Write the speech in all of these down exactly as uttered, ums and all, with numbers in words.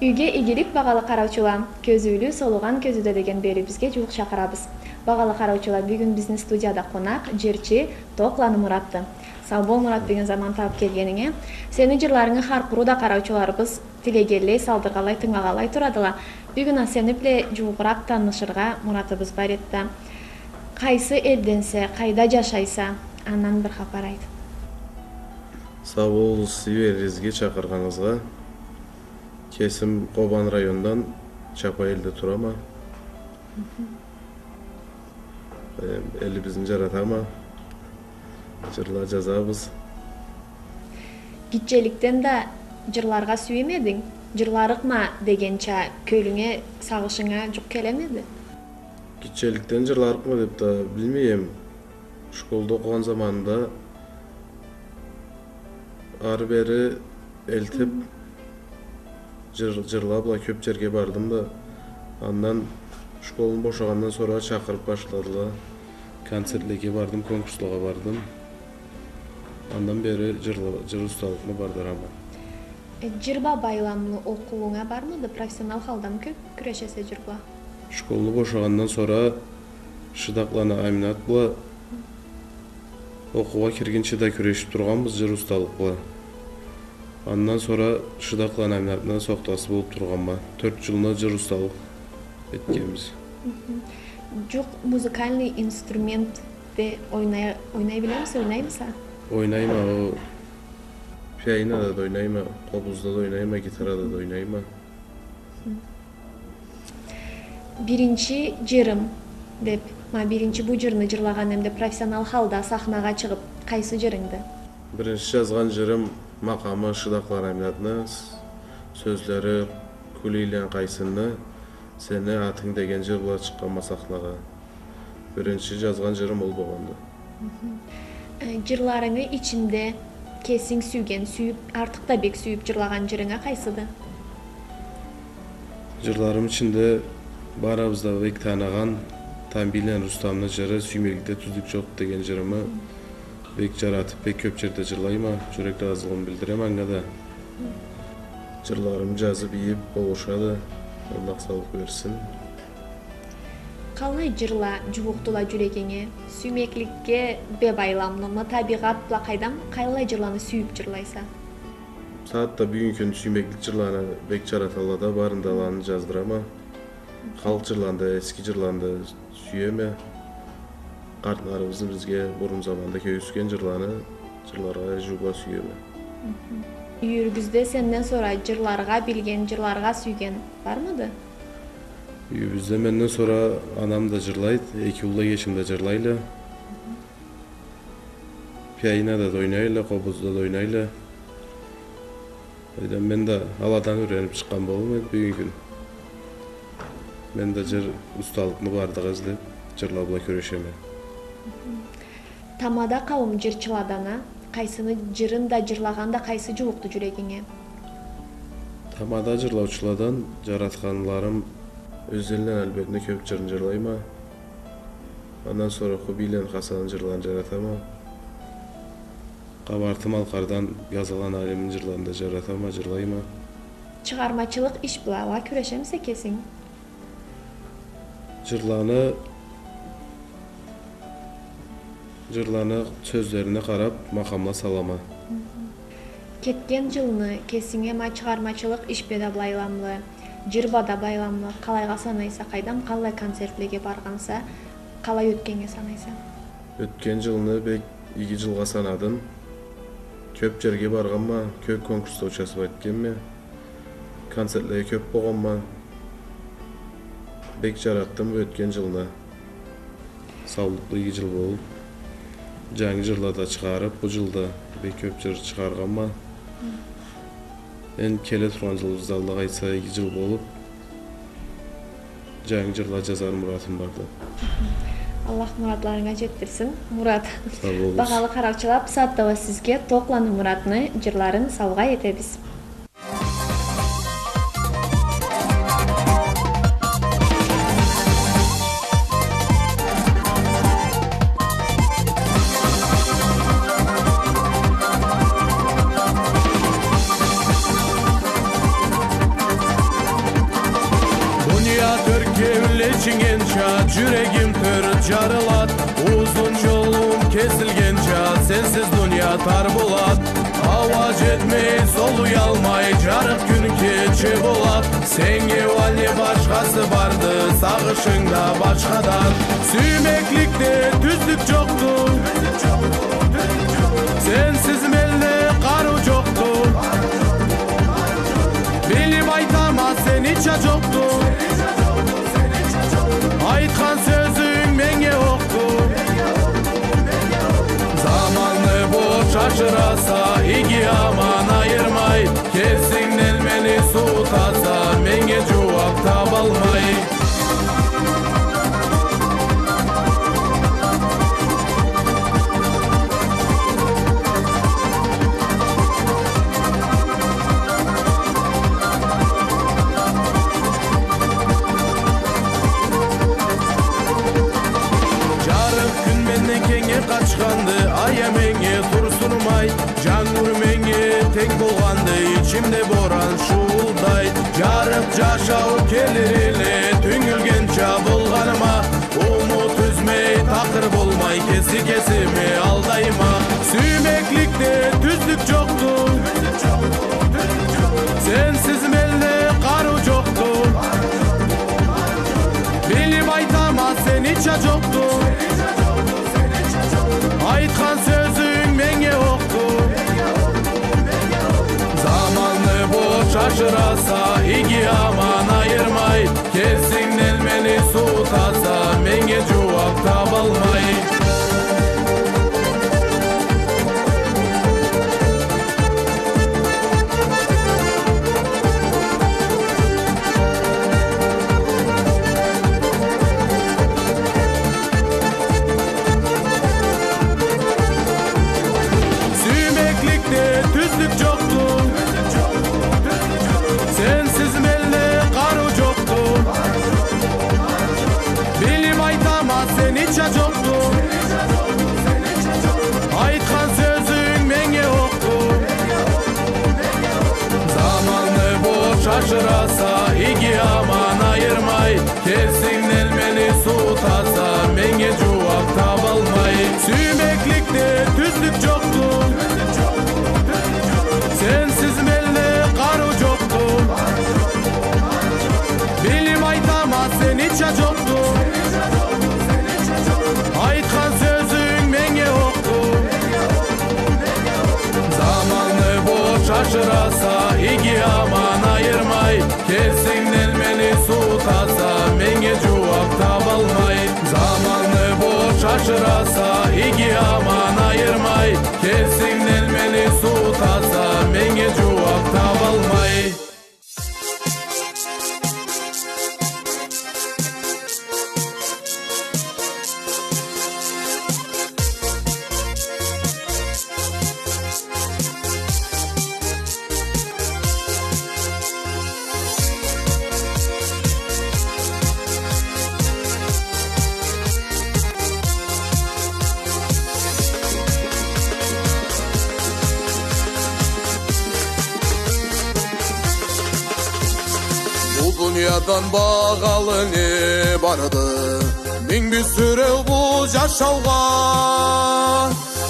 Юйге игилик, багъалы къараучула, кёзюулю «Солугъан кёзюуде» деген бериуюбюзге джууукъ чакъырабыз. Багъалы къараучула, бюгюн бизни студияда къонакъ джырчы Токъланы Муратды. Сау бол, Мурат, бюгюн заман табыб келгенинге. Сени джырларынгы хар къуру да къараучуларыбыз тилегенлей, салдыргъанлай, тынгылагъанлай турадыла. Бюгюн а сени бла джууукъуракъ танышыргъа муратыбыз бар эди да. Къайсы элденсе, къайда джашайса, андан бир хапар айт. Сау болугъуз сиз беригизге, чакъыргъаныгъызгъа. Кесим Къобан райондан, Чапай элде турама. Э, элибизни джаратама. Джырла джазабыз. Гитчеликден да джырларгъа сюемединг? Джырларыкъма дегенча, кёлюнге, сагъышынга джукъ келемеди? Гитчеликден джырларыкъма деб да билмейме. Школда окъугъан заманымда ары-бери элтиб, джыр-, джырла бла кёб джерге бардым да, андан школну бошагъандан сора чакъырыб башладыла. Концертлеге бардым, конкурслагъа бардым. Андан бери джырла-, джыр усталыкъны бардырама. Э, джыр бла байламлы окъууунга бармыды? Профессионал халдамы кё-, кюрешесе джыр бла? Школну бошагъандан сора Шыдакъланы Аминат бла окъуугъа киргинчи да кюрешиб тургъанбыз джыр усталыкъ бла. Андан сора Шыдакъланы Аминатны сохтасы болуб тургъанма. Тёрт джылны джыр усталыкъ этгенбиз. Мхм. Джукъ, музыкальный инструментде ойнай-, ойнай билемисе, ойнаймыса? Ойнайма, о, пианинада да ойнайма, къобузда да ойнайма, гитарада да ойнайма. Биринчи джырым деб, ма биринчи бу джырны джырлагъанем деб, профессионал халда сахнагъа чыгъыб, къайсы джырынгды? Биринчи джазгъан джырым макъамы Шыдакъланы Аминатны, с-, сёзлери Кулийланы Къайсынны, «Сени атынг» деген джыр бла чыкъгъанма сахнагъа. Биринчи джазгъан джырым ол болгъанды. Мхм. Э, джырларынгы ичинде кесинг сюйген, сюйюб, артыкъ да бек сюйюб джырлагъан джырынг а къайсыды? Джырларым ичинде барыбыз да бек таныгъан Тамбийланы Рустамны джыры «Сюймекликде тюзлюк джокъду» деген джырымы бек джаратыб, бек кёб джерде джырлайма, джюрек разылыгъымы билдиреме анга да. Джырларымы джазыб, ийиб болушады. Аллах саулукъ берсин. Къаллай джырла джууукъдула джюрегинге? Сюймекликге бе байламлымы, табигъат бла къайдам, къаллай джырланы сюйюб джырлайса? Сагъатда бюгюн кюн сюймеклик джырланы бек джараталла да, барын да аланы джаздырама. Халкъ джырланы да, эски джырланы да сюеме. Къартларыбызны бизге бурун заманда кёргюзтген джырланы джырларгъа джууукъ сюеме. Мхм. Юйюрюгюзде сенден сора джырларгъа билген, джырларгъа сюйген бармыды? Юйюбюзде менден сора анам да джырлайды, эки уллу эгечим да джырлайла. Мхм. Пианинада да ойнайла, къобузда да ойнайла. Алайда мен да аладан юрениб чыкъгъан болурма эдим бюгюн кюн. Мен да джыр усталыкъны бардыгъы излеб, джырла бла кюрешеме. Тамада къауум джырчыладан а къайсыны джырын да, джырлагъан да къайсы джууукъду джюрегинге? Тамада джырлаучуладан джаратханларым Ёзденланы Албертни кёб джырын джырлайма. Андан сора Хубийланы Хасанны джырларын джаратама. Къабарты-Малкъардан Газаланы Алимни джырларын да джаратама, джырлайма. Чыгъармачылыкъ иш бла уа кюрешемисе кесинг? Джырланы, джырланы сёзлерине къараб, макъамла салама. Мхм. Кетген джылны кесинге ма чыгъармачылыкъ иш бла да байламлы, джыр бла да байламлы къалайгъа санайса, къайдам, къаллай концертлеге баргъанса, къалай ётгеннге санайса? Ётген джылны бек иги джылгъа санадым. Кёб джерге баргъанма, кёб конкурсда участвовать этгенме. Концертлеге кёб болгъанма. Бек джаратдым ётген джылны. Саулукълу иги джыл болуб, джангы джырла да чыгъарыб, бу джылда бек кёб джыр чыгъаргъанма. Энди келе тургъан джылыбызда, Аллах айтса, иги джыл болуб, джангы джырла джазар муратым барды. Аллах муратларынга джетдирсин, Мурат. Сау болугъуз. Багъалы къараучула, бусагъатда уа сизге Токъланы Муратны джырларын саугъа этебиз. Тёрт кеуилли ичингенча, джюрегим тёрт джарылад. Узун джолум кесилгенча, сенсиз дуния тар болад. Ауа джетмей, солуялмай, джарыкъ кюн кече болад. Сеннге уаллай башхасы барды, сагъышынг да башхадан. Сюймекликде тюзлюк джокъду. Сенсиз менде къарыу джокъду. Билип айтама, сенича джокъду. Айтхан сёзюнг меннге окъду. Заманны бош ашыраса, иги аман айырмай. Кесингден мени суутаса, меннге джууап табалмай. Джарыкъ кюн менден кенгнге къачханды, ай а меннге турсунмай. Джангур меннге тенг болгъанды, ичимде боран шуулдай. Джарыкъ джашау келир эле, тюнгюлгенча болгъаныма. Умут юзмей, такъыр болмай, кеси кесиме алдайма. Сюймекликде тюзлюк джокъду. Сенсиз менде къарыу джокъду. Билип айтама, сенича джокъду. Айтхан сёзюнг меннге окъду. Заманны бош ашыраса, иги аман айырмай. Кесингден мени суутаса, меннге джууап табалмай. Сюймекликде тюзлюк джокъду. Сенсиз менде къарыу джокъду. Билип айтама, сенича джокъду. Айтхан сёзюнг меннге окъду. Заманны бош ашыраса, иги аман айырмай. Кесингден мени суутаса, меннге джууап табалмай. Сюймекликде тюзлюк джокъду. Сенсиз менде къарыу джокъду. Билип айтама, сенича джокъду. Айтхан сёзюнг меннге окъду. Заманны бош ашыраса, иги аман айырмай. Кесингден мени суутаса, меннге джууап табалмай. Заманны бош ашыраса, иги аман айырмай. Кесингден мени суутаса, меннге джууап табалмай. Бу дуниядан багъалы не барды? Минг бир сюреу бу джашаугъа.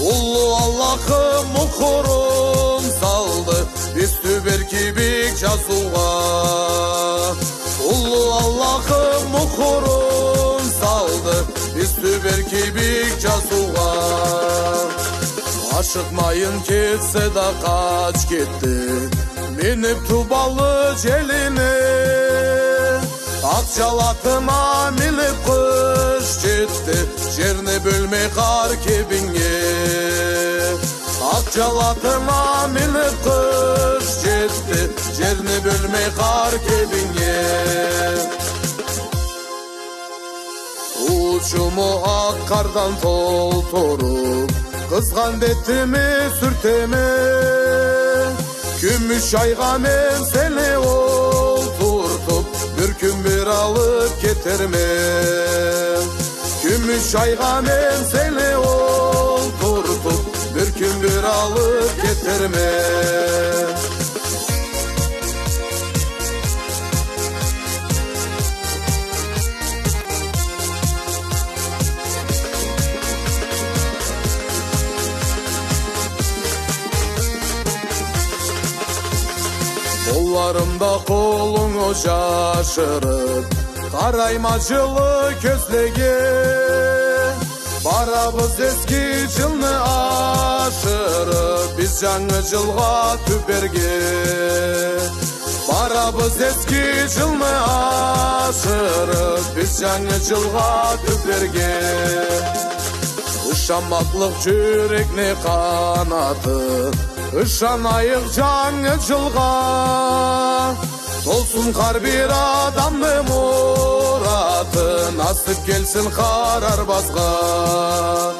Уллу Аллахым мухурун салды биз тюбер кибик джазыугъа. Уллу Аллахым мухурун салды биз тюбер кибик джазыугъа. Ашыкъмайын кетсе да къач кетди, минип тубалы джелине. Акъ джалатыма минип къыш джетди, джерни бёлмей къар кебиннге. Акъ джалатыма минип къыш джетди, джерни бёлмей къар кебиннге. Учуму акъ къардан толтуруп, къызгъан бетими сюртеме. Кюмюш айгъа мен сени олтуртуп, бир кюн бир алып кетерме. Кюмюш айгъа мен сени олтуртуп, бир кюн бир алып кетерме. Барымда къолунгу жашырып, къарайма жылы кёзлеге. Барабыз эски жылны ашырып, биз жангы жылгъа тюберге. Барабыз эски жылны ашырып, биз жангы жылгъа тюберге. Ышанмакълыкъ жюрекни къанаты, ышанайыкъ жангы жылгъа. Толсун хар бир адамны мураты, насып келсин хар арбазгъа.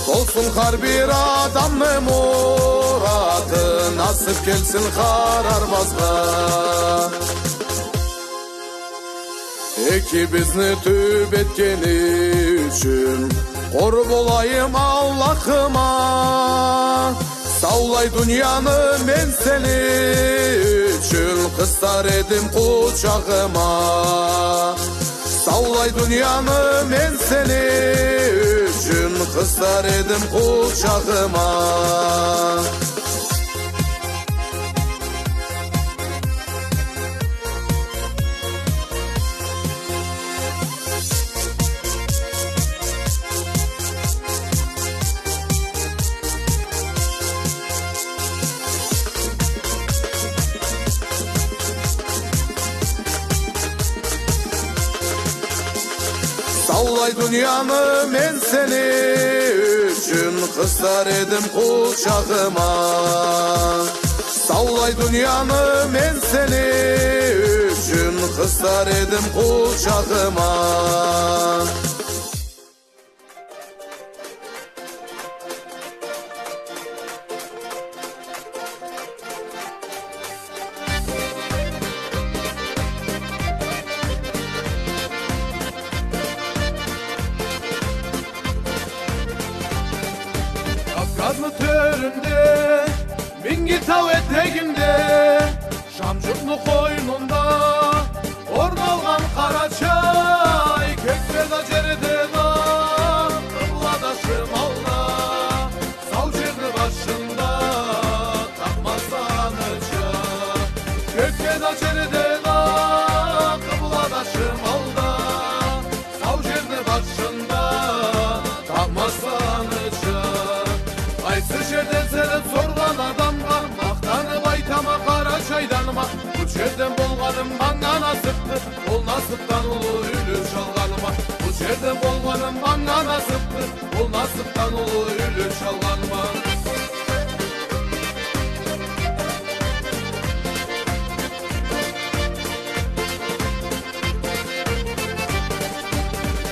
Толсун хар бир адамны мураты, насып келсин хар арбазгъа. Экибизни тюбетгени ючюн къор болайым Аллахыма. Саулай дунияны мен сени ючюн къысар эдим къучагъыма. Саулай дунияны мен сени ючюн къысар эдим къучагъыма. Саулай дунияны мен сени ючюн къысар эдим къучагъыма. Саулай дунияны мен сени ючюн къысар эдим къучагъыма. Кавказны тёрюнде, Минги тау этегинде, Шамжукъну къойнунда орналгъан Къарачай, кёкде да, жерде да, къыбла да, шимал да, сау жерни башында тапмазса аныча. Кёкде да, жерде да, къыбла да, шимал да, сау жерни башында тапмазса аныча. Къайсы жерденсе деп соргъан адамгъа махтанып айтама Къарачайданма. Бу жерден болгъаным манга насыпды, ол насыпдан уллу юлюш алгъаныма. Бу жерден болгъаным манга насыпды, ол насыпдан уллу юлюш алгъаныма.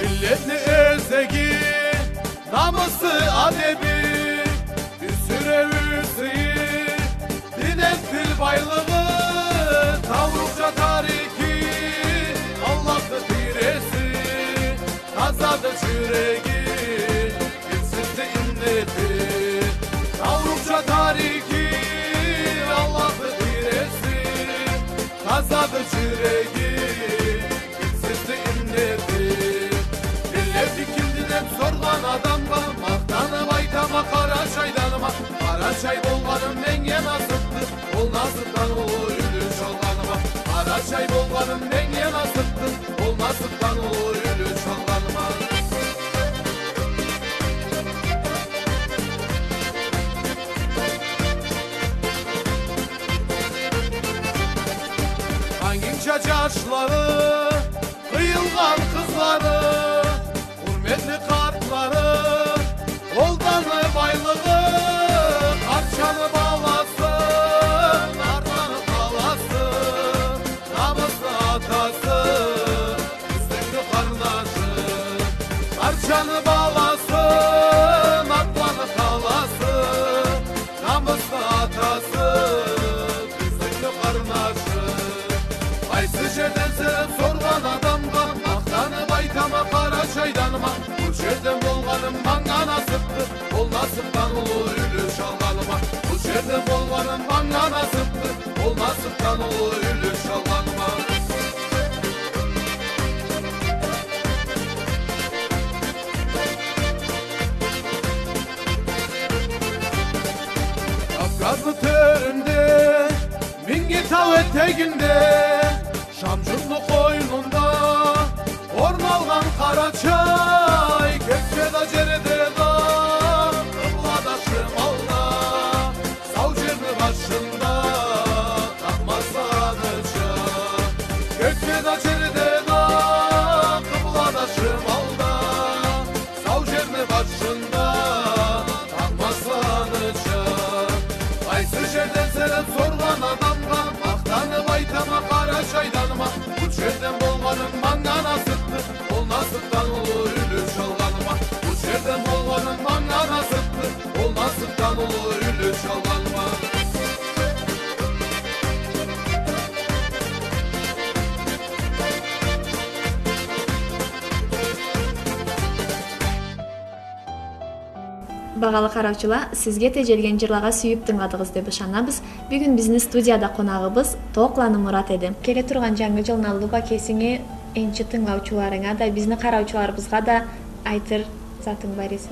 Миллетни ёзеги, намысы, адеби, бир сюреви сыйы, дин эм тил байлыгъы, таурухча тарихи, Аллахны тийреси, тазады жюреги, кирсизди иннети. Таурухча тарихи, Аллахны тийреси, тазады жюреги, кирсизди иннети. Миллети кимди деп соргъан адамгъа махтанып айтама Къарачайданыма. Къарачай болгъаным меннге насыпды, ол насыпдан уллу юлюш алгъаныма. Къарачай болгъаным меннге насыпды, ол насыпдан уллу юлюш алгъаныма. Хангинча жашлары, къыйылгъан къызлары, хурметли къартлары, ол да аны байлыгъы, Къарчаны баласы, Артланы къаласы, намыслы атасы, Тюзлюкню къарнашы, Къарчаны баласы, Артланы къаласы, намыслы атасы, Тюзлюкню къарнашы. Къайсы жерденсе деп соргъан адамгъа махтанып айтама Къарачайданыма. Бу жерден болгъаным манга насыпды, ол насыпдан уллу юлюш алгъаныма. Бу жерден болгъаным манга насыпды, ол насыпдан уллу юлюш алгъаныма. Кавказны тёрюнде, Минги тау Тегинде, Шамжурну къойнунда орун алгъан Къарачай, кёкде да, жерде да къыбладашым алда, сау жерни башында тапмазла аныча. Кёкде да, жерде да къыбладашым алда, сау жерни башында тапмазла аныча. Къайсы жерденсе деп соргъан адамгъа, махтанып айтама Къарачайданма. Бу жерден болгъаным манга насыпды, ол насыпдан уллу юлюш алгъаныма. Бу жерден болгъаным манга насыпды, ол насыпдан уллу юлюш алгъаныма. Багъалы къараучула, сизге теджелген джырлагъа сюйюп тынгыладыгъыз деп ышанабыз. Бюгюн бизни студияда къонагъыбыз Токъланы Мурат эди. Келе тургъан Джангы джылны аллы бла кесинги, энчи тынгылаучуларынга да, бизни къараучуларыбызгъа да айтыр затынг бар эсе.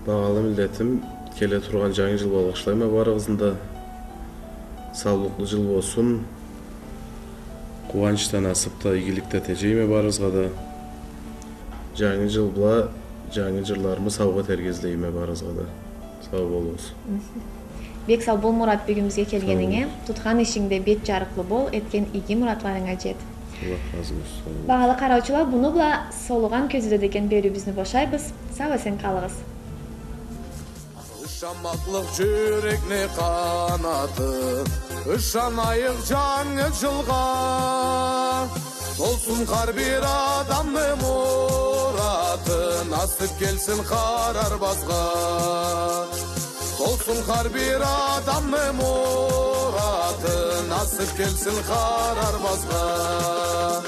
Багъалы миллетим, келе тургъан Джангы джыл бла алгъышлайма барыгъызны да. Саулукълу джыл болсун. Къууанч да, насып да, игилик да теджейме барыгъызгъа да. Джангы джыл бла джангы джырларымы саугъа этерге излейме барыгъызгъа да. Сау болугъуз. Бек сау бол, Мурат, бюгюн бизге келгенинге. Сау бол. Тутхан ишингде бек джарыкълы бол, этген иги муратларынга джет. Аллах разы болсун. Сау бол. Багъалы къараучула, муну бла «Солугъан кёзюуде» деген бериуюбюзню бошайбыз. Сау-эсен къалыгъыз. Ышанмакълыкъ джюрекни къанаты, ышанайыкъ Джангы джылгъа. Толсун хар бир адамны мураты, насып келсин хар арбазгъа. Толсун хар бир адамны мураты, насып келсин хар арбазгъа.